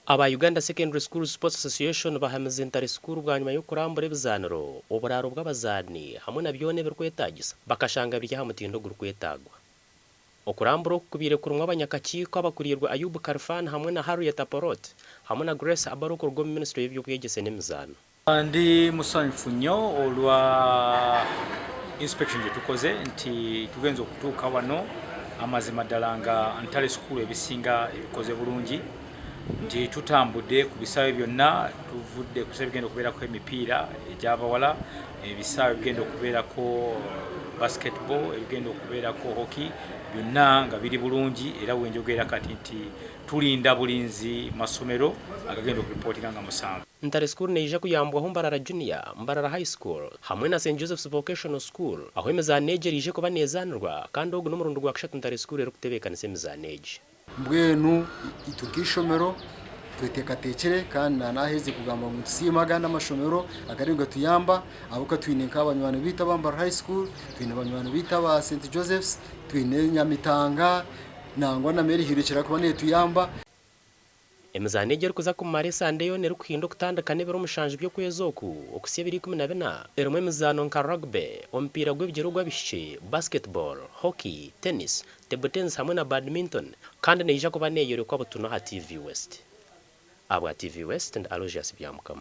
Aba Uganda Secondary Schools Sports Association bahamize Ntare School bwanyima y'okurambura ebizaaniro, oburaaro bw'abazaani hamwe na byona ebirikwetaagisa bakashanga biri aha mutindo ogurikwetaagwa. Okurambura oku kubaire kurimu abanyakakiiko abakuriirwe Ayub Khalfan hamwe na Harriet Aporot hamwe na Grace Abaro kuruga omu minisiture y'eby'obwegyese n'emizaano. Ndi musanyufu nnyo olwa inspection gyetukoze nti tugenze okutuuka wano amazima ddala nga Ntare school ebisinga ebikoze bulungi nti tutambudde ku bisaawe byonna tuvudde ku bisaawe ebigenda okubeerako emipiira egy'abawala ebisaawe ebigenda okubeerako basketball ebigenda okubeerako hockey byonna nga biri bulungi era wenjogerera kati nti tulinda bulinzi masomero agagenda okuripootinga nga musanvu. Ntare School neija kuyambwaho Mbarara Junior, Mbarara High School hamwe na Saint Joseph's Vocational School ahu emizaano egi eriije kuba neezaanirwa kandi ogu n'omurundi gwa kushatu Ntare School erikutebeekanisa emizaano egi. Mbwenu itwe nk'eishomero tweteekateekire kandi naaherize kugamba ngu nitusiima agandi amashomero agariyo nigatuyamba ahabw'okuba twine nk'abanywani baitu aba Mbarara High School, twine banywani baitu aba St Joseph's, twine Nyamitanga nangwa na Maryhill ekira kuba neetuyamba. Emizaano egi erikuza kumara esande yoona erikuhinda okutandika n'ebiro mushanju by'okwezi oku okuhitsya ebiro 14 erimu emizaano nka rugby, omupiira gw'ebigyere ogw'abaishiki, basketball, hockey, tennis, table tennis hamwe na badminton kandi neija kuba neeyorekwa butunu aha TV West. Ahabwa TV West, ndi Aloysius Byamukama.